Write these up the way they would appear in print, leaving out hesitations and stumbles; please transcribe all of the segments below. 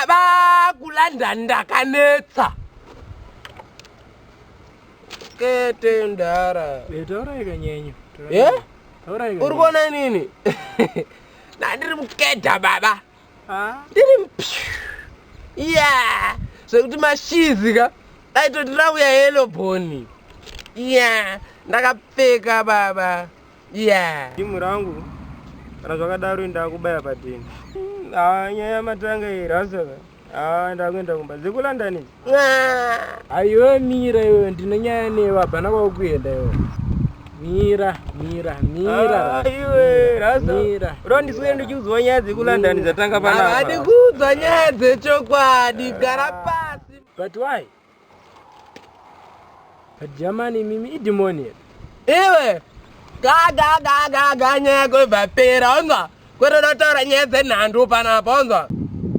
Baba kuLondon ndakanetsa. Kete ndara. Eh, taurai kanyenyu. Eh? Taurai Uri kuona nini? Ndandiri mukedha baba. Ah. Ndiri mupyu. Yeah. Zvekuti mashizi ka aitoti rauya yellow bone. Yeah. Ndakapfeka baba. Yeah. Timu rangu kana zvakadaro ndakubaya padeni. Ah, nyaya yamatanga iyi rasa. Ah, ndakuenda kumba. DzekuLondon idzi. Aiwe mira iwe ndine nyaya newe hapana kwakuenda iwe. Mira, mira, mira. Ah, iwe rasa. Mira. Ro ndiswere ndichiudzwa nyaya dzekuLondon dzatanga panapa. Havadi kuudzwa nyaya dzechokwadi. Gara pasi. But why? But Germany mimi idhimoni here. Iwe ga ga ga ga ga nyaya yako ibva pera onzwa kwete unotaura nyaya dzenhando panapa onzwa.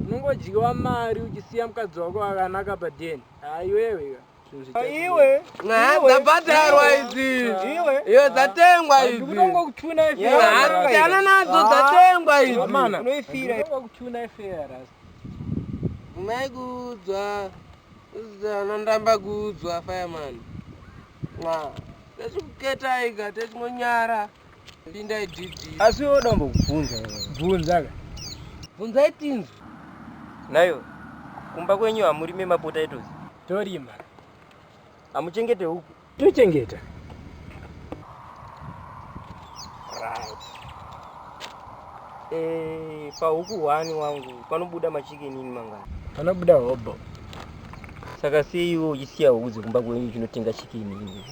Unongodyiwa mari uchisiya mukadzi wako akanaka padeni. Ah, iwewe ka. Zvinhu zvicha- Iwe. Nyaya dzabhadharwa idzi. Iwe. Iwe dzatengwa idzi. Ndikutongokuchuna ife. Ah, Siyana nadzo dzatengwa idzi. Amana. Unoifira. Ndikutongokuchuna ife rasta. Mai kuudzwa. Anondamba kuudzwa fireman. Mwa. Techikuketa iga techingonyara. Pindai DD. Asi iwe uda kumbokubvunza. Bvunza ka. Bvunzai tinzwe. Nayo. Kumba kwenyu hamurime mapotatoes. Torima. Hamuchengete huku. Tochengeta. Right. Eh, pahuku hwani wangu panobuda machicken ini mangani. Panobuda hobo. Saka sei iwe uchisiya huku dzekumba kwenyu uchinotenga chicken ini?